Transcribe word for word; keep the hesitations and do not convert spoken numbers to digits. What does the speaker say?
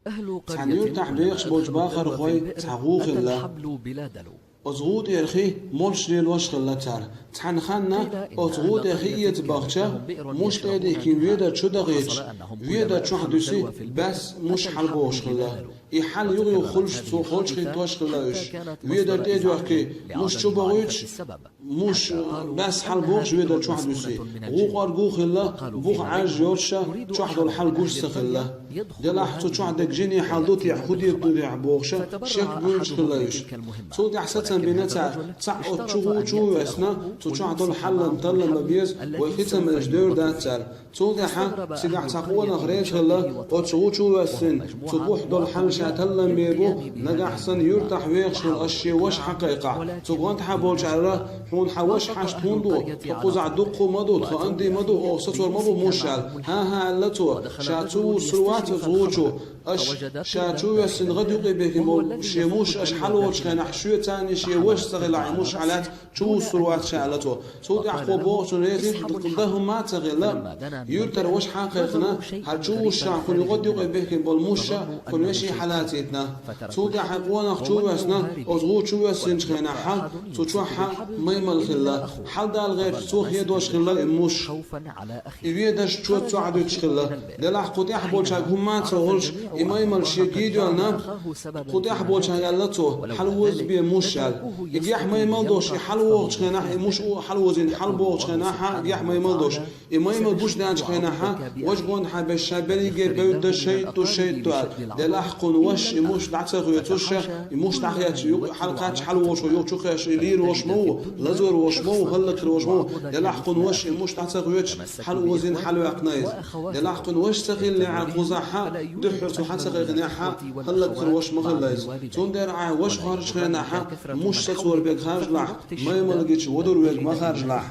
Цхьан юьртахь бехаш болчу бахархойн цхьа гӀу хилла. Оцу гӀу тӀера хи молуш лелош хилла цара. Цхьана ханна оцу гӀу тӀе хи эца бахча, муш тӀе а дихкина, ведар чу дахийташ, ведар чохь дуьсий, баьсса муш хьалабохуш хилла. И хьал юха-юха хуьлуш, цо холчу хӀиттош хилла уьш. Ведар тӀе а доьхкий, муш чу бохуьйтуш, муш, баьсса хьалабохуш ведар чохь дуьсий. ГӀу къоргу хилла, буха Ӏаьржа йолуш, чохь долу хьал гуш ца хилла. Делахь цу чохь дерг жиний хьал ду техьа, хӀун дийр ду техьа бохуш, шек буьйлуш хилла уьш. Цул тӀаьхьа сацам бина цара, цхьаъ оцу чу гӀу чу а воьссина, цу чохь долу хьаллан таллам бан беза, вай хи ца мелча девр дац цара. Цул тӀаьхьа цигахь цхьа къонах реза хилла, оцу гӀу чу а воьссина, цу бухь долу хьал ша таллам бе бу, нагахь санна юьртахь вехаш волу ас шен ваша хьакхайкхахь. Цу гонтахьа болчара: «Хьуна хьан ваша хьашт хӀунда ву? Тхо кхузахь дуккха а ма ду, тхо анди ма ду, оха сацор ма бу муш», — аьлла. «ХӀан-хӀа», — аьлла цо, — «ша ца вуссур вац оцу гӀу чу. Аша ша чу а воьссина, гӀадъюкъе бехкина болу шен муш аша хьалаволчу хенахь, шоьца а шен ваша ца хилахь, и муш хьалаьцна чу вуссур вац ша», — аьлла цо. Цул тӀаьхьа кхо бохучун реза хилла, дан хӀумма а ца хилла, юьртара ваша хьа а кхайкхина: «ХӀара чу вуссушехь, кхунна юкъа-юкъе бехкина болу муш а, кхунна вешин хьалацийтина». Цул тӀаьхьа къонах чу а воьссина, оцу гӀу чу а воьссинчу хенахь, цу чохь маймал хилла. Хьаладала гӀерташ цо хедош хилла и муш. И ведарш чу а ца дуьтуш хилла. Делахь кху тӀехь болчаьрга хӀумма а ца хуьлуш, и маймал шен гий доьлна, кху тӀехь болчаьрга аьлла цо: «Хьалавозабе муш», — аьлла. И гехь маймал долуш, и хьалавогӀучу хенахь, и муш а хьалавозийна хьалабогӀучу хенахь, гехь маймал долуш. И маймал гуш даьллачу хенахь, важа гонаха беш ша берриге бевдда шайтӀа ду, шайтӀа ду аьлла. Делахь кхунна ваша и муш дӀа ца хоьцуш, и муш дӀахецча, юкъа хьалакхаьчча, хьалавогӀуш юха чу кхаьчча, и лийр волуш ма ву, лазор волуш ма ву, хӀаллакьхир волуш ма ву. Делахь кхунна ваша и муш дӀа ца хоьцуш, хьалавозийна хьалаваьккхина иза. Делахь кхунна ваша ца хиллехьара кхузахь, дуьххьара цо хьа ца кхайкхинехь, хӀаллакьхир волуш ма хилла иза. Цундела ахь ваша хоржучу хенахь, муш сацор берг харжалахь, маймал гича вадур верг ма харжалахь.